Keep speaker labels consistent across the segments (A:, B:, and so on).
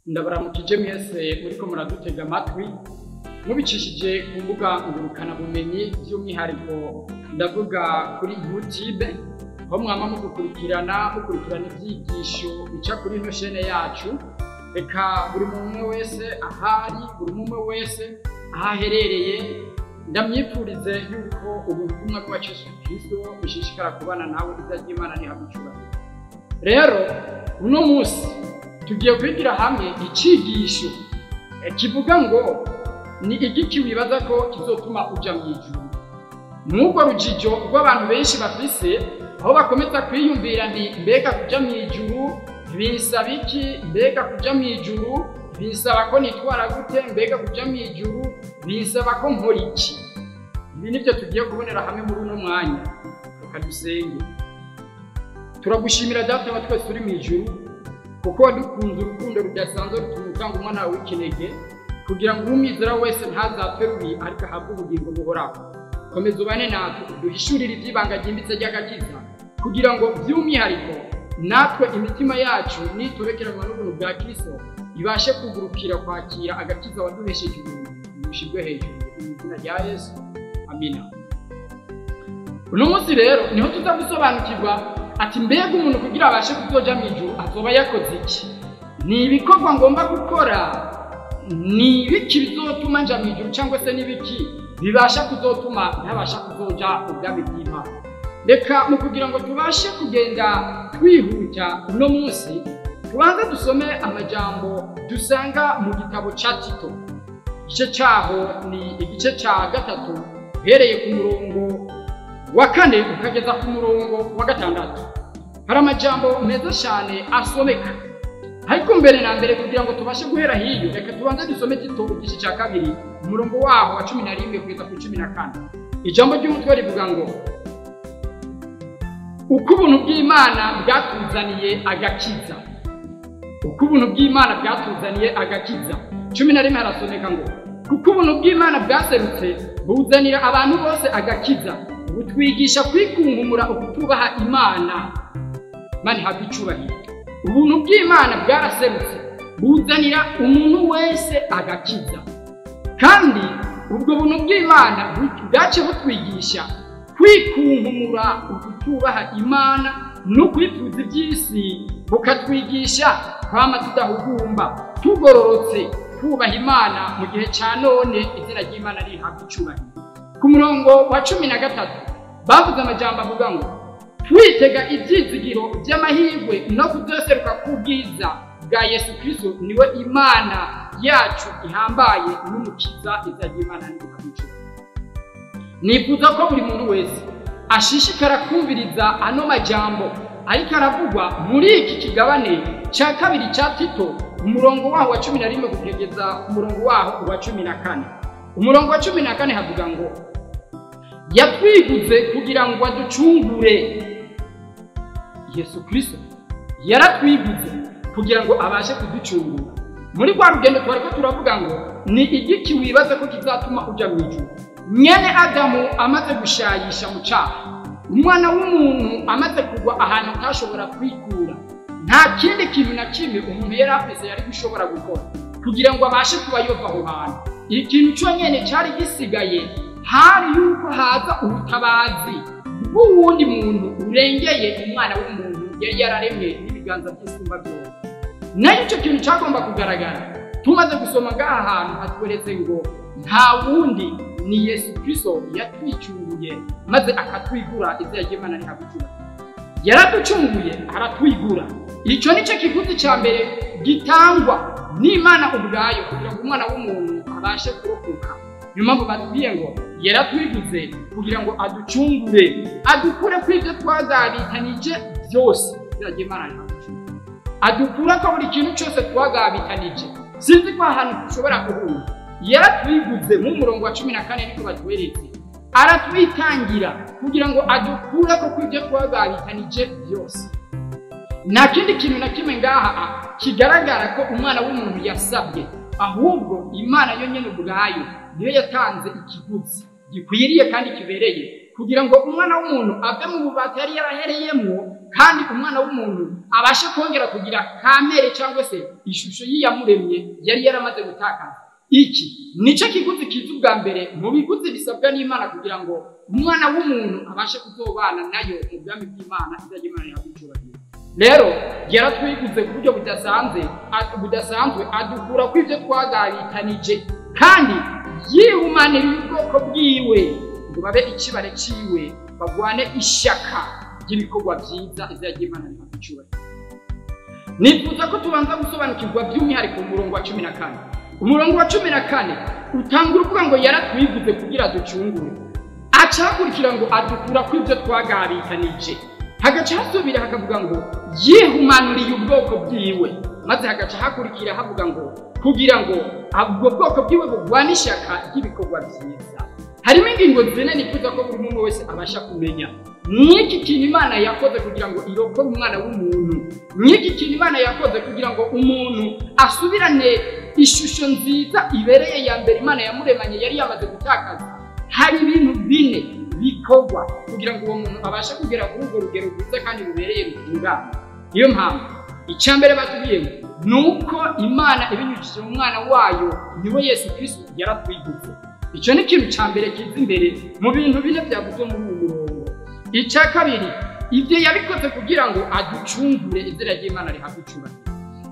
A: Ndabaramukije mwese muriko muradutega amatwi mubicishije ku mbuga ngurukanabumenyi, by'umwihariko ndavuga kuri YouTube, aho mwama mudukurikirana, mukurikirana ibyigisho bica kuri ino shene yacu. Reka buri muntu wese ahari, buri umwe wese aho aherereye, ndamwifurize yuko ubutumwa bwa Yesu Kristo bushishikara kubana nawe, izina ry'Imana rihabwe icubahiro. Rero uno munsi tugiye kwigira hamwe icigisho kivuga ngo ni igiki wibaza ko kizotuma uja mu ijuru. Mw'urwo rujijo rw'abantu benshi bafise, aho bakomeza kwiyumvira nti mbega kuja mu ijuru bisaba iki, mbega kuja mu ijuru bisaba ko nitwara gute, mbega kuja mu ijuru bisaba ko nkora iki. Ibi nivyo tugiye kubonera hamwe muri uno mwanya. Reka dusenge. Turagushimira Data wa twese uri mu ijuru, kuko wadukunze urukundo rudasanzwe rutuma utanga umwana wawe w'ikinege, kugira ngo umwizera wese ntazapfe rubi, ariko ahabwe ubugingo buhoraho. Komeza ubane natwe, duhishurire iby'ibanga ryimbitse ry'agakiza, kugira ngo by'umwihariko natwe imitima yacu niturekeranwa n'ubuntu bwa Kristo ibashe kugurukira kwakira agakiza waduhesheje ubuntu bushirwe hejuru mu izina rya Yesu, amina. Uno munsi rero niho tuza gusobanukirwa ati mbega umuntu kugira abashe kuzoja mu ijuru azoba yakoze iki? Ni ibikorwa ngomba gukora? Ni ibiki bizotuma nja mu ijuru, cyangwa se n'ibiki bibasha kuzotuma ntabasha kuzoja ubwami bw'Imana? Reka mu kugira ngo tubashe kugenda twihuta uno munsi, tubanze dusome amajambo dusanga mu gitabo ca Tito. Igice caho ni igice ca 3, uhereye ku murongo wa 4 ukageza ku murongo wa 6. Hari amajambo meza cyane asomeka, ariko mbere na mbere kugira ngo tubashe guhera hiyo, reka tubanze dusome Tito igice ca 2 umurongo waho wa 11 kugeza ku 14. Ijambo ry'umutwe rivuga ngo uko ubuntu bw'Imana bwatuzaniye agakiza. Uko ubuntu bw'Imana bwatuzaniye agakiza. 11 harasomeka ngo kuko ubuntu bw'Imana bwaserutse buzanira abantu bose agakiza, butwigisha kwikunkumura ukutubaha Imana. Imana ihabwe icubahiro. Ubuntu bw'Imana bwaraserutse buzanira umuntu wese agakiza, kandi ubwo buntu bw'Imana bwace butwigisha kwikunkumura ukutubaha Imana no kwifuza iby'isi, bukatwigisha kwama tudahugumba, tugororotse, twubaha Imana mu gihe ca none. Izina ry'Imana rihabwe icubahiro. Ku murongo wa 13 bavuze amajambo avuga ngo twitega ibyizigiro by'amahirwe no kuzoseruka k'ubwiza bwa Yesu Kristo, niwe Imana yacu ihambaye n'umukiza. Izina ry'Imana rihabwe icubahiro. Nifuza ko buri muntu wese ashishikara kumviriza ano majambo ariko aravugwa muri iki kigabane ca 2 ca Tito, umurongo waho wa 11 kugeza ku murongo waho wa 14. Umurongo wa 14 havuga ngo yatwiguze kugira ngo aducungure. Yesu Kristo yaratwiguze kugira ngo abashe kuducungura. Muri rwa rugendo twariko turavuga ngo ni igiki wibaza ko kizatuma uja mu ijuru. Mwene Adamu amaze gushayisha mu cyaha, umwana w'umuntu amaze kugwa ahantu atashobora kwikura, nta kindi kintu na kimwe umuntu yari afise yari gushobora gukora kugira ngo abashe kuba yova aho hantu. Ikintu cyonyene cyari gisigaye hari yuko haza ubutabazi bw'uwundi muntu urengeye umwana w'umuntu yari yararemwe n'ibiganza by'Isumba byose. Nayo icyo kintu cyagomba kugaragara. Tumaze gusoma ngaha hantu hatweretse ngo nta wundi ni Yesu Kristo yatwicunguye maze akatwigura. Izina ry'Imana rihabwe icubahiro. Yaraducunguye aratwigura. Icyo nicyo kiguzi cya mbere gitangwa n'Imana ubwayo kugira ngo umwana w'umuntu abashe kurokoka. Niyo mpamvu batubwiye ngo yaratwiguze kugira ngo aducungure, adukure ku ibyo twagabitanije byose. Izina ry'Imana rihabwe icubahiro. Adukura ko buri kintu cyose twagabitanije. Sinzi ko ahantu dushobora guhura. Yaratwiguze mu murongo wa 14 niko batweretse, aratwitangira kugira ngo adukure ko kwibyo twagabitanije byose. Nta kindi kintu na kimwe ngaha kigaragara ko umwana w'umuntu yasabye, ahubwo Imana yo nyene ubwayo niyo yatanze ikiguzi gikwiriye kandi kibereye kugira ngo umwana w'umuntu ave mu bubata yari yarahereyemwo, kandi umwana w'umuntu abashe kongera kugira kamere cyangwa se ishusho y'iyamuremye yari yaramaze gutakaza. Iki nico kiguzi kiza ubwa mbere mu biguzi bisabwa n'Imana kugira ngo umwana w'umuntu abashe kuzobana nayo mu bwami bw'Imana izajya Imana yakwicubahira. Rero yaratwiguze ku buryo budasanzwe adukura ku ivyo twagabitanije, kandi yihumaniriye ubwoko bwiwe ngo babe ikibare ciwe, bagwane ishaka ry'ibikorwa byiza izajya Imana yakwicubahira. Nifuza ko tubanza gusobanukirwa by'umwihariko umurongo wa 14. Umurongo wa 14 utangura uvuga ngo yaratwiguze kugira ducungure, acakurikira ngo adukura ku ivyo twagabitanije, hagaca hasubira hakavuga ngo yihumanuriye ubwoko bwiwe, maze hagaca hakurikira havuga ngo kugira ngo ubwo bwoko bwiwe bugwane ishaka ry'ibikorwa byiza. Harimo ingingo zine nifuza ko buri muntu wese abasha kumenya. N'iki kintu Imana yakoze kugira ngo irokore umwana w'umuntu, n'iki kintu Imana yakoze kugira ngo umuntu asubirane ishusho nziza ibereye ya mbere Imana yamuremanye yari yamaze gutakaza. Hari ibintu bine bikorwa kugira ngo uwo muntu abashe kugera kuri urwo rugero rwiza kandi rubereye rutunganye. Niyo mpamvu icya mbere batubiyemo nuko Imana ibinyujije mu mwana wayo niwe Yesu Kristo yaratwiguze. Icyo ni ikintu cya mbere kiza imbere mu bintu bine byavuzwe muri uyu murongo. Icya kabiri, ibyo yabikoze kugira ngo aducungure, izina ry'Imana rihabwe icyubahiro.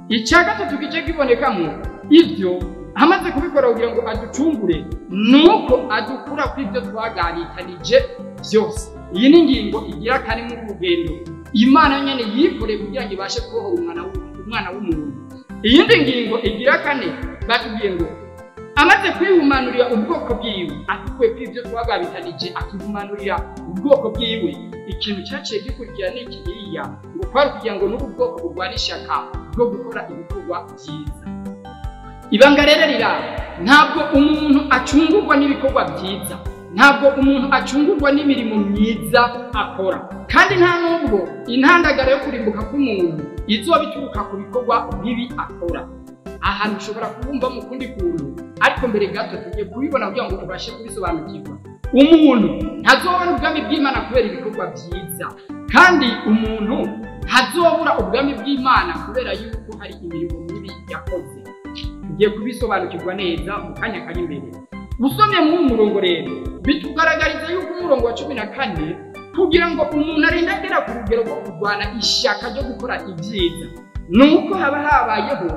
A: Icya gatatu gice kibonekamo ibyo amaze kubikora kugira ngo aducungure nuko adukura ku ibyo twagabitanije byose. Iyi ni ingingo igira kane mu rugendo Imana nyene yikoreye kugira ngo ibashe kubohora umwana w'umuntu. Iyindi ngingo igira kane batubwiye ngo amaze kwihumanurira ubwoko bwiwe, atukuye ku ibyo twagabitanije akihumanurira ubwoko bwiwe. Ikintu cyaciye gikurikira ni ikiriya ngo kwari kugira ngo n'ubu bwoko bugwane ishaka bwo gukora ibikorwa byiza. Ibanga rero riraba, ntabwo umuntu acungurwa n'ibikorwa byiza, ntabwo umuntu acungurwa n'imirimo myiza akora, kandi nta nubwo intandagara yo kurimbuka k'umuntu izoba ituruka ku bikorwa bibi akora. Ahantu ushobora kubumva mu kundi kuntu, ariko mbere gato tugiye kubibona kugira ngo ubashe kubisobanukirwa. Umuntu ntazobona ubwami bw'Imana kubera ibikorwa byiza, kandi umuntu ntazobura ubwami bw'Imana kubera yuko hari imirimo mibi yakoze. Tugiye kubisobanukirwa neza mu kanya kari imbere. Usomye mu murongo rero bitugaragariza yuko umurongo wa 14 kugira ngo umuntu arinde agera ku rugero rwo kurwana ishaka ryo gukora ibyiza, nuko haba habayeho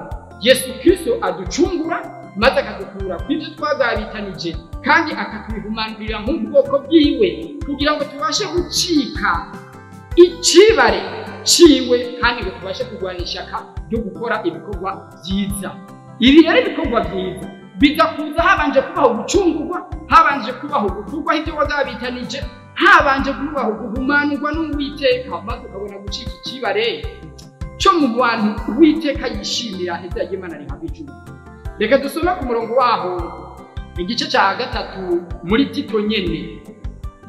A: Yesu Kristo aducungura maze akadukura ku ibyo twagabitanije, kandi akatwihumanurira nk'ubwoko bwiwe kugira ngo tubashe gucika ikibare ciwe, kandi ngo tubashe kurwana ishaka ryo gukora ibikorwa byiza. Ibi rero ibikorwa byiza bigakuza habanje kubaho gucungurwa, habanje kubaho gukurwaho ibyo wagabitanije, habanje kubaho guhumanurwa n'Uwiteka, maze ukabona gucika ikibare cyo mu bantu Uwiteka yishimira izina ry'Imana rihabwa icubahiro. Reka dusome ku murongo waho igice cya 3 muri Tito nyene.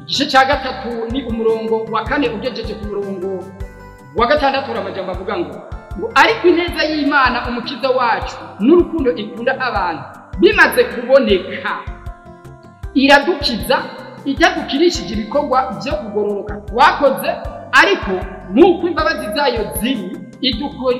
A: Igice cya 3 ni umurongo wa 4 ugejeje ku murongo wa 6, amajambo avuga ngo ariko ineza y'Imana umukiza wacu n'urukundo ikunda abantu bimaze kuboneka iradukiza, itadukirishije ibikorwa byo kugororoka twakoze, ariko nk'uko imbabazi zayo ziri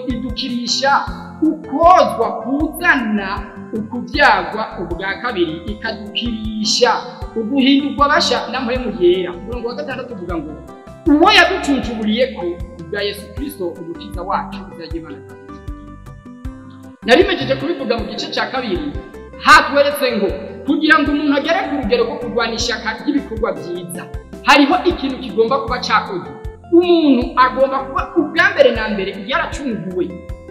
A: idukirisha ukozwa kuzana ukubyagwa ubwa kabiri, ikadukirisha uguhindurwa basha na Mpwemu Yera. Umurongo wa 6 uvuga ngo uwo yaducuncuburiye ko ubwa Yesu Kristo umukiza wacu izajya Imana. Narimejeje kubivuga mu gice cya 2, hatweretse ngo kugira ngo umuntu agere ku rugero rwo kurwana ishaka ry'ibikorwa byiza hariho ikintu kigomba kuba cyakozwe. Umuntu agomba kuba ubwa mbere na mbere yaracunguwe,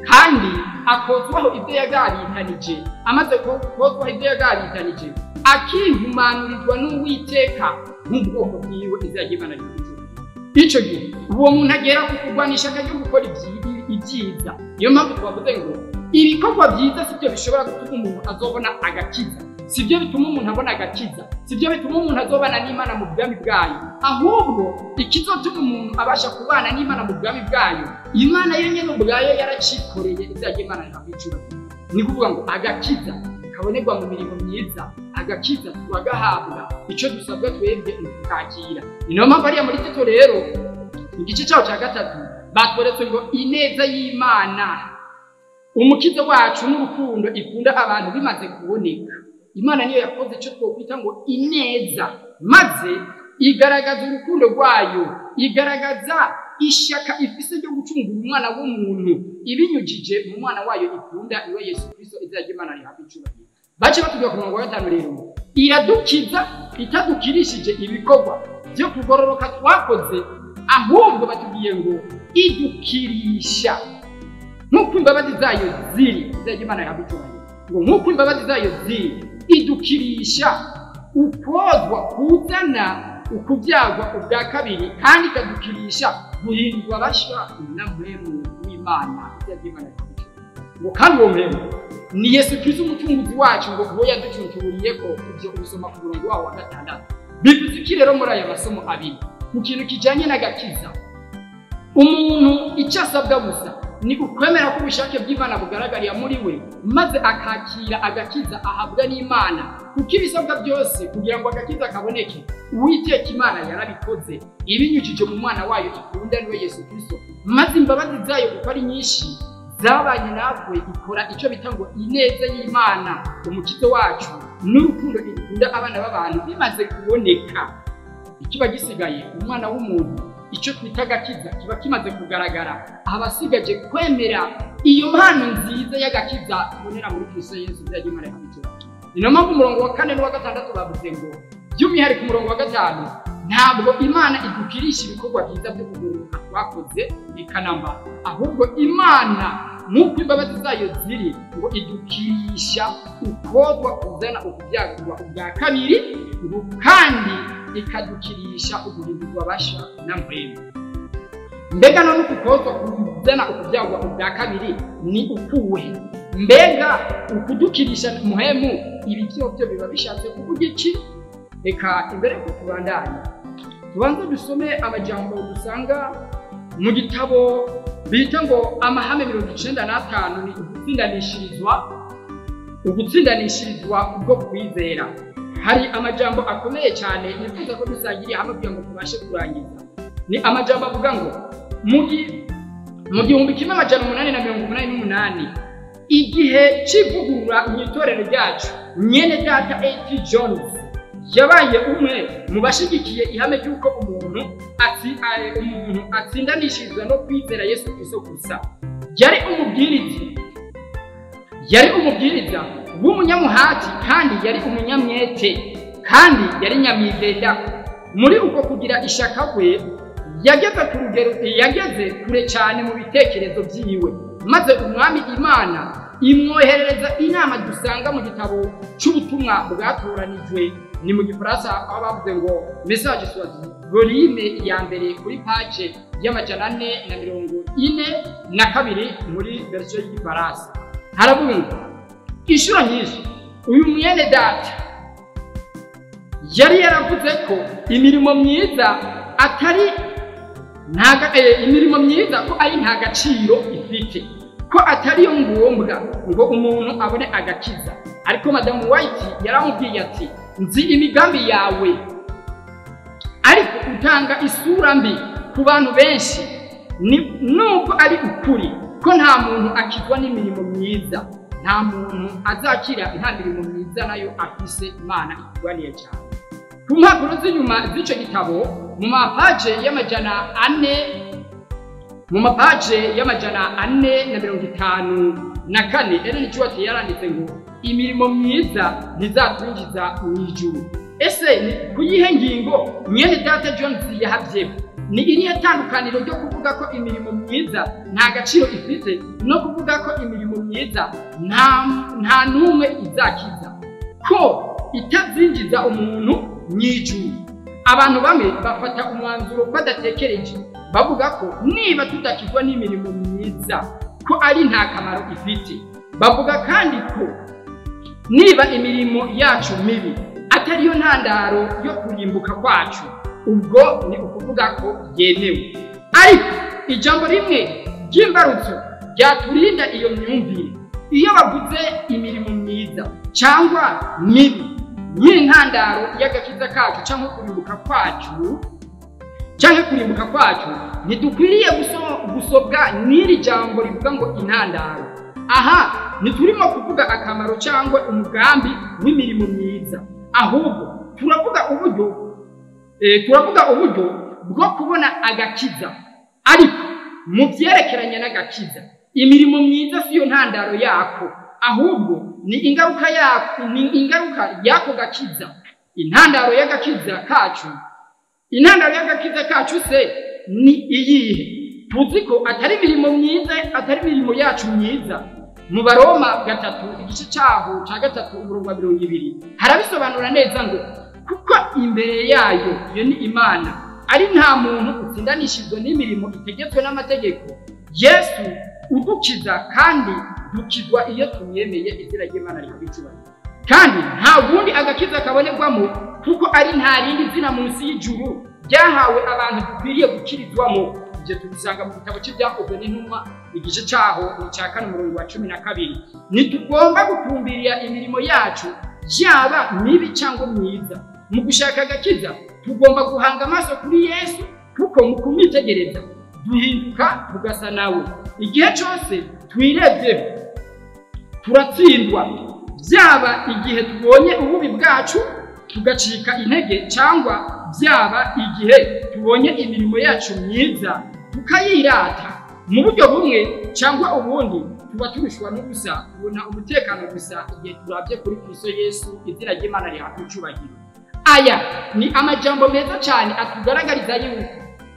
A: kandi akozwaho ibyo yagabitanije. Amaze kozwaho ibyo yagabitanije akihumanurirwa n'Uwiteka nk'ubwoko bwiwe izajya Imana ry'ubucuruzi. Icyo gihe uwo muntu agera ku kurwana ishaka ryo gukora ibyiza. Niyo mpamvu twavuze ngo ibikorwa byiza sibyo bishobora gutuma umuntu azobona agakiza, sibyo bituma umuntu abona agakiza, sibyo bituma umuntu azobana n'Imana mu bwami bwayo. Ahubwo ikizotuma umuntu abasha kubana n'Imana mu bwami bwayo, Imana yo nyene ubwayo yaracikoreye izajya Imana yakwicubahiro. Ni kuvuga ngo agakiza kabonerwa mu mirimo myiza, agakiza turagahabwa, icyo dusabwa twebwe ni ukukakira. Ni nayo mpamvu ariya muri Tito rero igice cyaho cya 3 Batweretse ngo ineza y'Imana umukiza wacu n'urukundo ikunda abantu bimaze kuboneka. Imana niyo yakoze icyo twokwita ngo ineza, maze igaragaza urukundo rwayo, igaragaza ishaka ifise ryo gucungura umwana w'umuntu ibinyujije mu mwana wayo ikunda, iwe Yesu Kristo. Izina ry'Imana rihabwa icubahiro. Bace batubwira ku murongo wa 5 rero, iradukiza itadukirishije ibikorwa byo kugororoka twakoze, ahubwo batubwiye ngo idukirisha nk'uko imbabazi zayo ziri. Izina ry'Imana rihabwa icubahiro. Ngo nk'uko imbabazi zayo ziri, idukirisha ukozwa kuzana ukubyagwa ubwa kabiri, kandi ikadukirisha guhindurwa basha na mpwemu w'Imana. Izina ry'Imana rihabwa icubahiro. Ngo kandi uwo mpwemu ni Yesu Kristo umucunguzi wacu, ngo kubo yaducunguriye ko ibyo ubisoma ku murongo wawo wa 6. Bivuze iki rero muri aya masomo abiri ku kintu kijanye n'agakiza? Umuntu icyo asabwa gusa ni ukwemera ko ubushake bw'Imana bugaragarira muri we, maze akakira agakiza ahabwa n'Imana, kuko ibisabwa byose kugira ngo agakiza kaboneke Uwiteka Imana yarabikoze ibinyujije mu mwana wayo ikunda, niwe Yesu Kristo. Maze imbabazi zayo kuko ari nyinshi zabanye natwe, ikora icyo bita ngo ineza y'Imana umukiza wacu n'urukundo ikunda abana b'abantu bimaze kuboneka. Ikiba gisigaye umwana w'umuntu, icyo twita agakiza kiba kimaze kugaragara, abasigaje kwemera iyo mpano nziza y'agakiza tubonera muri Kristo Yesu. Izina ry'Imana rihabwa icubahiro. Ni nayo mpamvu umurongo wa 4 n'uwa 6 bavuze ngo, by'umwihariko umurongo wa 5, ntabwo Imana idukirisha ibikorwa byiza byo kugororoka twakoze ikanamba, ahubwo Imana nk'uko imbabazi zayo ziri ngo idukirisha ukozwa kuzana ukubyagurwa ubwa kabiri, ngo kandi ikadukirisha uguhindurwa basha na mpwemu. Mbega none ukukozwa kuzana ukubyagurwa ubwa kabiri ni ukuhe? Mbega ukudukirisha muhemu ibi byo biba bishatse kuvuga iki? Reka imbere ko tubandanya tubanze dusome amajambo dusanga mu gitabo bita ngo amahame 95, ni ugutsindanishirizwa ubwo kwizera. Hari amajambo akomeye cyane nifuza ko dusangiriye hamwe kugira ngo tubashe kurangiza. Ni amajambo avuga ngo mu 1888 igihe c'ivugurura mu itorero ryacu, mwene data A.T. Jones yabaye umwe mu bashigikiye ihame ry'uko umuntu atsindanishirizwa no kwizera Yesu Kristo gusa. Yari umubwiriza w'umunyamuhati, kandi yari umunyamwete, kandi yari nyamwizera. Muri uko kugira ishaka kwe yageze kure cyane mu bitekerezo byiwe, maze umwami Imana imwoherereza inama dusanga mu gitabo cy'ubutumwa bwatoranijwe, ni mu gifaransa aho bavuze ngo message choisi, volume ya 1 kuri page y'442 muri version y'igifaransa. Haravuga ngo inshuro nyinshi uyu mwene data yari yaravuze ko imirimo myiza atari imirimo myiza ko ari nta gaciro ifite, ko atari yo ngombwa ngo umuntu abone agakiza. Ariko Madamu White yaramubwiye ati, nzi imigambi yawe, ariko utanga isura mbi ku bantu benshi. Nubwo ari ukuri ko nta muntu akizwa n'imirimo myiza, nta muntu azakira nta mirimo myiza nayo afise. Imana ikugwaniye cyane. Ku mpapuro z'inyuma z'icyo gitabo, mu mapaje 400, mu mapaje y'454, Ellen G. White yaranditse ngo imirimo myiza ntizatwinjiza mu ijuru. Ese kuyihe ngingo mwene data Jones yahavyeho? Ni irihe tandukaniro ryo kuvuga ko imirimo myiza nta gaciro ifite no kuvuga ko imirimo myiza nta n'umwe izakiza, ko itazinjiza umuntu mu ijuru? Abantu bamwe bafata umwanzuro badatekereje, bavuga ko niba tudakizwa n'imirimo myiza ko ari nta kamaro ifite. Bavuga kandi ko niba imirimo yacu mibi atariyo ntandaro yo kurimbuka kwacu, ubwo ni ukuvuga ko yemewe. Ariko ijambo rimwe ry'imbarutso ryaturinda iyo myumvire, iyo bavuze imirimo myiza cyangwa mibi nk'intandaro y'agakiza kacu cyangwa kurimbuka kwacu, cyangwa kurimbuka kwacu, ntidukwiriye gusobwa n'iri jambo rivuga ngo intandaro. Aha ntiturimo kuvuga akamaro cyangwa umugambi w'imirimo myiza, ahubwo turavuga uburyo bwo kubona agakiza. Ariko mu byerekeranye n'agakiza, imirimo myiza siyo ntandaro yako, ahubwo ni ingaruka yako, ni ingaruka yako gakiza. Intandaro y'agakiza kacu se ni iyihe? Tuzi ko atari imirimo myiza, atari imirimo yacu myiza. Mu Baroma 3 igice cyaho cya 3 umurongo wa 20 harabisobanura neza ngo kuko imbere yayo, iyo ni Imana, ari nta muntu utsindanishijwe n'imirimo itegetswe n'amategeko. Yesu udukiza kandi dukizwa iyo tumwemeye, izina ry'Imana rikabicubahiro. Kandi nta wundi agakiza kabonerwamo, kuko ari nta rindi zina munsi y'ijuru ryahawe abantu dukwiriye gukirizwamo. Ibyo tubisanga mu gitabo cy'Ibyakozwe n'Intumwa igice cyaho ni icya 4 umurongo wa 12. Ntitugomba gutumbirira imirimo yacu, yaba mibi cyangwa myiza. Mu gushaka agakiza tugomba guhanga amaso kuri Yesu, kuko mu kumwitegereza duhinduka tugasa nawe. Igihe cyose twirebyeho turatsindwa, byaba igihe tubonye ububi bwacu tugacika intege, cyangwa byaba igihe tubonye imirimo yacu myiza tukayirata. Mu buryo bumwe cyangwa ubundi tuba turushwa n'ubusa, tubona umutekano gusa igihe turabye kuri Kristo Yesu, izina ry'Imana rihabwa icyubahiro. Aya ni amajambo meza cyane atugaragariza yuko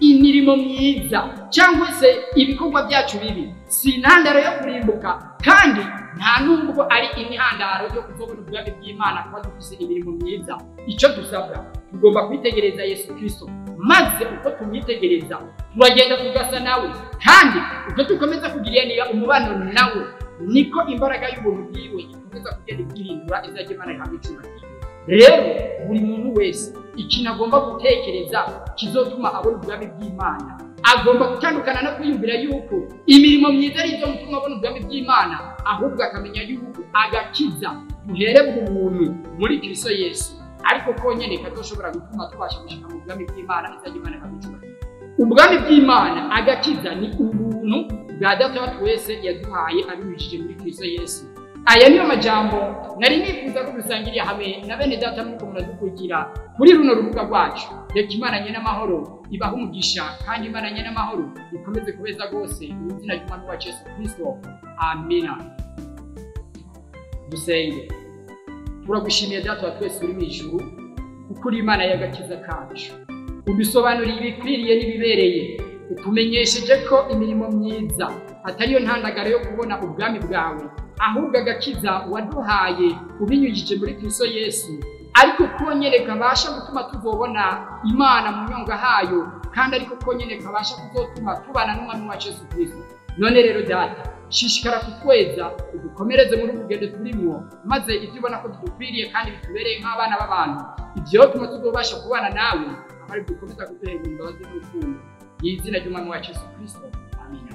A: imirimo myiza cyangwa se ibikorwa byacu bibi si intandaro yo kurimbuka, kandi nta nubwo ari imihanda yo kuzobona ubwami bw'Imana kuba dufise imirimo myiza. Icyo dusabwa, tugomba kwitegereza Yesu Kristo, maze uko tumwitegereza turagenda tugasa nawe, kandi uko dukomeza kugirana umubano nawe niko imbaraga y'ubuntu bwiwe ikomeza kugenda igihindura, izajya Imana ihabwa icyubahiro. Rero buri muntu wese ikintu agomba gutekereza kizotuma abona ubwami bw'Imana, agomba gutandukana no kwiyumvira yuko imirimo myiza ari izo mutuma abona ubwami bw'Imana, ahubwo akamenya yuko agakiza duherebwa ubuntu muri Kristo Yesu, ariko konyene kazoshobora gutuma tubasha gushika mu bwami bw'Imana, izajya Imana ihabwa icyubahiro. Ubwami bw'Imana, agakiza ni ubuntu bwa Data wa twese yaduhaye abinyujije muri Kristo Yesu. Aya niyo majambo nari nifuza ko dusangiriye hamwe na bene data muko muradukurikira kuri runo rubuga rwacu. Reka Imana nyene amahoro ibahe umugisha, kandi Imana nyene amahoro ikomeze kubeza rwose mu izina ry'Umwami wacu Yesu Kristo. Amina. Dusenge. Turagushimiye Data wa twese uri mu ijuru, kuko uri Imana y'agakiza kacu. Udusobanuriye ibikwiriye n'ibibereye, utumenyesheje ko imirimo myiza atariyo ntandagaro yo kubona ubwami bwawe, ahubwo agakiza waduhaye ubinyujije muri Kristo Yesu, ariko konyene kabasha gutuma tuzobona Imana mu nyonga hayo, kandi ariko konyene kabasha kuzotuma tubana n'Umwami wacu Yesu Kristo. None rero Data, shishikara kutweza, udukomereze muri urugendo turimwo, maze ibyo ubona ko bidukwiriye kandi bitubereye nk'abana b'abantu, ibyo tuma tuzobasha kubana nawe, abari dukomeza kuduhera imbabazi n'urukundo. Mu izina ry'Umwami wacu Yesu Kristo. Amina.